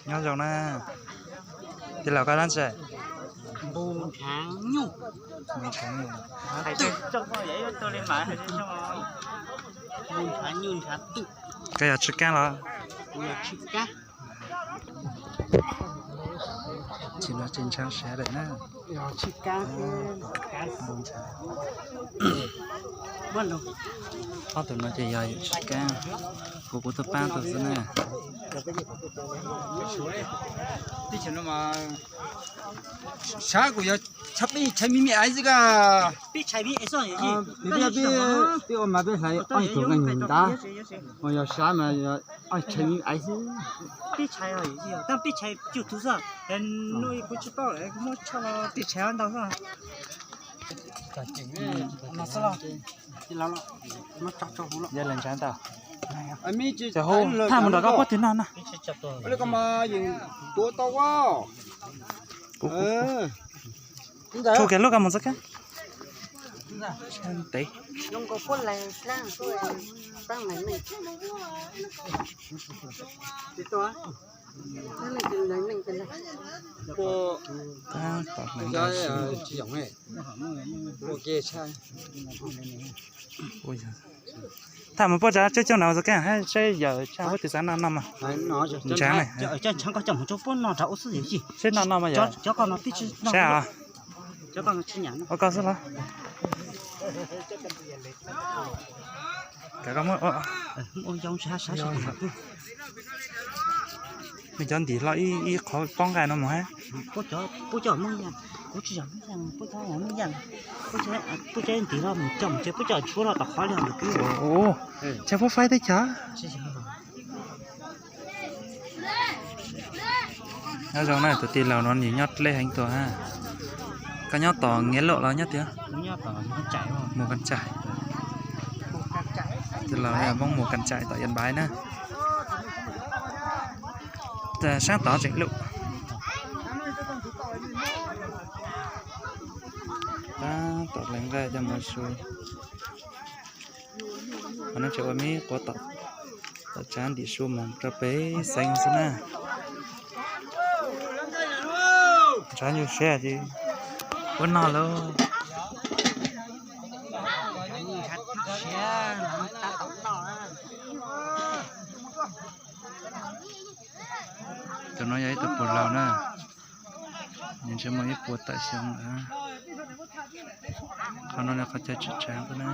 Nyob zoo na. Tij laug koj dab tsi? Npu Ntshav Nyuj. Npu Ntshav Nyuj. Npu Ntshav Nyuj Ntshav Twm. Koj yog Tshwj Kab los? Kuv yog Tshwj Kab. Tsis no tsis ntshai siab lawm na. Yog Tshwj Kab. Npu Ntshav. Ob tug no ces yog Tshwj Kab, kuv kuv tuaj pab tau xwb na. Sab kuv yog tshab peb tshais mi mi aiv xwb ka. Peb ua mas peb hlais ob tug nqaij nyoos ntab, mas yog sab mas yog ob tshais mi mi aiv xwb. Peb tshais, peb tshais cuj tug xwb, kuv tsis paub lawm, muab tshaj peb tshais ntau xwb. Yog lawv ntshav ntau. Ces hu thaj mus nrog koj puab twg noj na. Kuv, kuv, kuv. Tshuav kiag lub koj mus txog kab. Ntev. Tab tom hneev nqa si. Thaj mus puab tsav coob coob na txog kab, saib yawm tshaj puab twg xav noj noj mas. Ntshav na. Saib noj noj mas yawm. Saib os. Ua koj xwb los? Koj muab, muab cov ntim hlo ib qho pob nqaij no mus hab. Puab cov ntim hlo mus coj mus tsev, puab cov tshuab hlo tom qhov li ntawd. Ua, tsam puab faib teb chaws. Nyob zoo na, tus tij laug no nws nyob dleb heev tuaj. Koj nyob tom Nyiaj Lauj los nyob tiag? Mus Kas Tsaim. Tij laug Hmoob mus Kas Tsaim tom Yas Npaiv na. Sab tod tseem luj. Tab tom hlais nqaij coj mus su. Qhov no tseem ua me quav tom tsav ntim su mus rau pem xeev xwb na. Ntshav nyuj siab ces puab noj lauj. Tus no yog ib tug puas laus na, nws ntshe muaj ib puas tawm xyoo lawm. Qhov no yog qhov chaw tsim tsav na.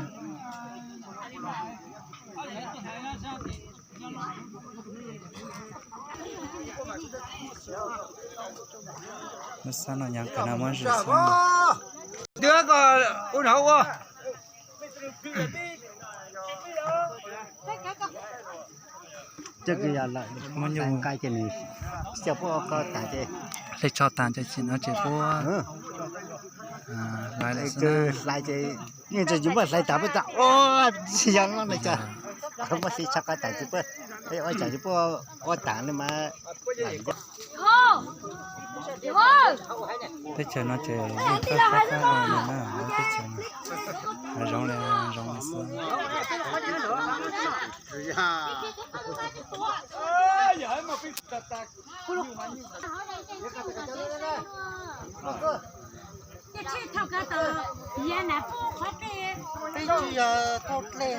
Lub xab no nyav kawg no muab zim xwb. Twb koj ua dhau ua. Muab nyuj nqaij ces nws xyaw puab ko tas ces hle tsho tas ces tsis no ces puab hlais lawm xwb na. Hlais ces yeej tsis muaj hlais tas puab tas ua tsis yog no na cas. Muab hle tsho ko tas ces puab ua cas ces puab ua tas li mas. Teb chaws no ces yeej fab fab fab no na, lawv teb chaws no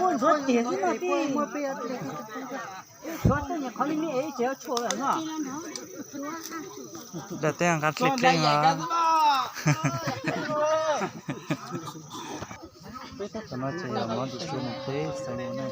hav zoov li hav zoov li xwb. Dawm tej nqa dlej dlej os. Peb tab tom no ces yog mov ntsis su nws peb xeev na.